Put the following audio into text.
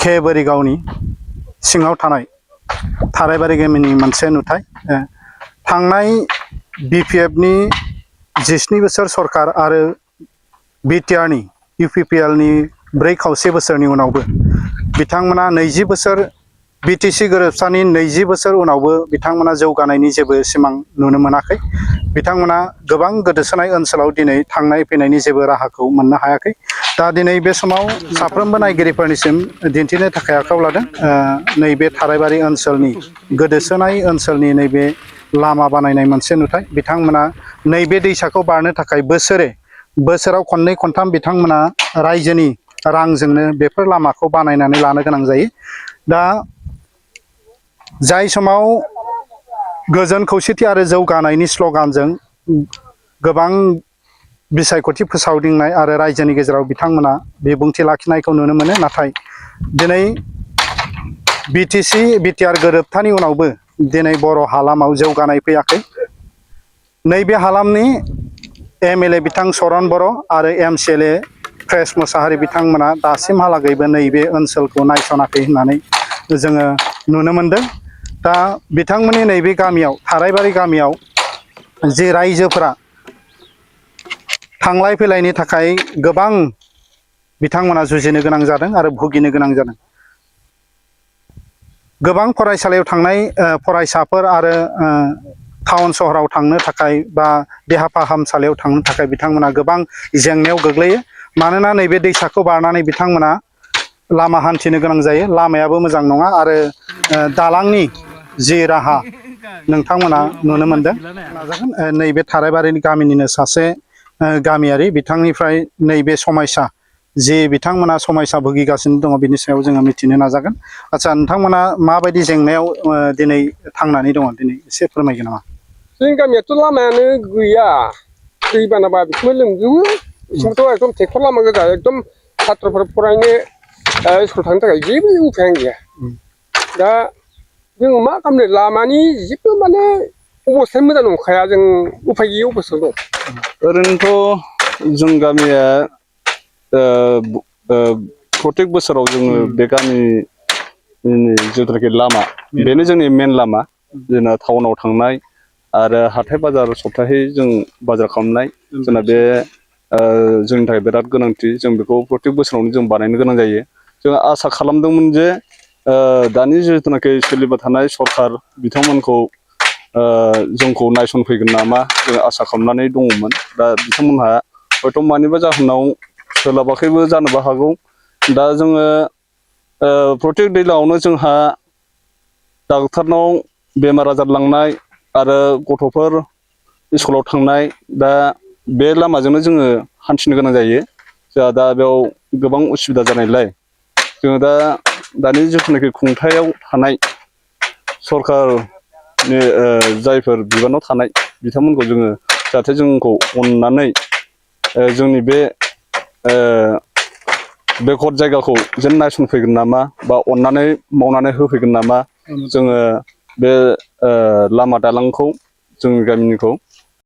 के बरिगावनि सिङाव थानाय थारायबारि गामिनि मोनसे नुथाय थांनाय BPF नि 17 बोसोर सरकार आरो BTR नि UPPL नि 4 खावसे बोसोरनि उनावबो बिथांमोना 20 बोसोर BTC गोरोबसानि 20 बोसोर उनावबो बिथांमोना जौगानायनि जेबो सिमां नुनो मोनाखै। बिथांमोना गोबां गोदोसोनाय ओनसोलाव दिनै थांनाय फैनायनि जेबो राहाखौ मोननो हायाखै। दा दिनै बे समाव साफ्रोमबो नायगिरिफोरनिसिम दिन्थिनो थाखाय आखायाव लादों नैबे थारायबारि ओनसोलनि गोदोसोनाय ओनसोलनि नैबे लामा बानायनाय मोनसे नुथाय। बिथांमोना नैबे दैसाखौ बारनो थाखाय बोसोराव खननै खनथाम बिथांमोना रायजोनि रांजोंनो बेफोर लामाखौ बानायनानै लानो गोनां जायो। दा जाय समाव गोजोन खौसेथि आरो जौगानायनि स्ल'गानजों गोबां बिसायख'थि फोसावदिंनाय आरो रायजोनि गेजेराव बिथांमोना बिबुंथि लाखिनायखौ नुनो मोनो, नाथाय दिनै BTR गोरोबथानि उनावबो दिनै बर' हालामाव जौगानाय फैयाखै। नैबे हालामनि MLA बिथां चरण बर' आरो MCLA प्रेस मोसाहारि बिथांमोना दासिमहालागैबो नैबे ओनसोलखौ नायसनाखै होननानै जोङो नुनो मोनदों। दा बिथांमोननि नैबे गामियाव थारायबारि गामियाव जे रायजोफोरा थांलाय फैलायनि थाखाय गोबां बिथांमोना जुजिनो गोनां जादों आरो भुगिनो गोनां जादों। गोबां फरायसालियाव थांनाय फरायसाफोर आरो टाउन सहराव थांनो थाखाय बा देहा फाहामसालियाव थांनो थाखाय बिथांमोना गोबां जेंनायाव गोग्लैयो। मानोना नैबे दैसाखौ बारनानै बिथांमोना लामा हान्थिनो गोनां जायो। लामायाबो मोजां नङा आरो दालांनि जि राहा नोंथांमोना नुनो मोनदों। नाजागोन नैबे थारायबारिनि गामिनिनो सासे गामियारि बिथांनिफ्राय नैबे समस्या जि बिथांमोना समस्या भुगिगासिनो दङ बिनि सायाव जोङो मिथिनो नाजागोन। आच्चा, नोंथांमोना माबायदि जेंनायाव दिनै थांनानै दङ दिनै एसे फोरमायगोन नामा? जोंनि गामियाथ' लामायानो गैया। दै बानाबा बेखौनो लोमजोबो। बिथिंथ' एकदम ट्रेक्टर लामा गोजा, एकदम छात्रफोर फरायनो स्कुल थांनो थाखाय जेबो उफायानो गैया। दा जों मा खालामनो, लामानि जेबो माने अबस्थाया मोजां नंखाया, जों उफाय गैयै अबस्थायाव दं। ओरैनोथ' जों गामिया प्रत्येक बोसोराव जोङो बे गामिनि जिथुनाखि लामा बेनो जोंनि मेन लामा। जोंना टाउनाव थांनाय आरो हाथाय बाजार सप्ताहै जों बाजार खालामनाय जोंना बे जोंनि थाखाय बिराद गोनांथि। जों बेखौ प्रत्येक बोसोरावनो जों बानायनो गोनां जायो। जों आसा खालामदोंमोन जे दानि जिथुनाखि सोलिबाय थानाय सरकार बिथांमोनखौ जोंखौ नायसनफैगोन नामा जों आसा खालामनानै दङमोन। दा बिथांमोनहा हयथ' मानिबा जाहोनाव सोलाबाखैबो जानोबो हागौ। दा जोङो प्रत्येक दैज्लाङावनो जोंहा डाक्टारनाव बेमार आजार लांनाय आरो गथ'फोर स्कुलाव थांनाय, दा बे लामाजोंनो जोङो हान्थिनो गोनां जायो। जोंहा दा बेयाव गोबां उसुबिदा जानायलाय जोङो दा दानि जिथुनाखि खुंथायाव थानाय सरकारनि जायफोर बिबानाव थानाय बिथांमोनखौ जोङो जाहाथे जोंखौ अननानै जोंनि बे बेकवार्ड जायगाखौ जेन नायसनफैगोन नामा बा अननानै मावनानै होफैगोन नामा, जोङो बे लामा दालांखौ जोंनि गामिनिखौ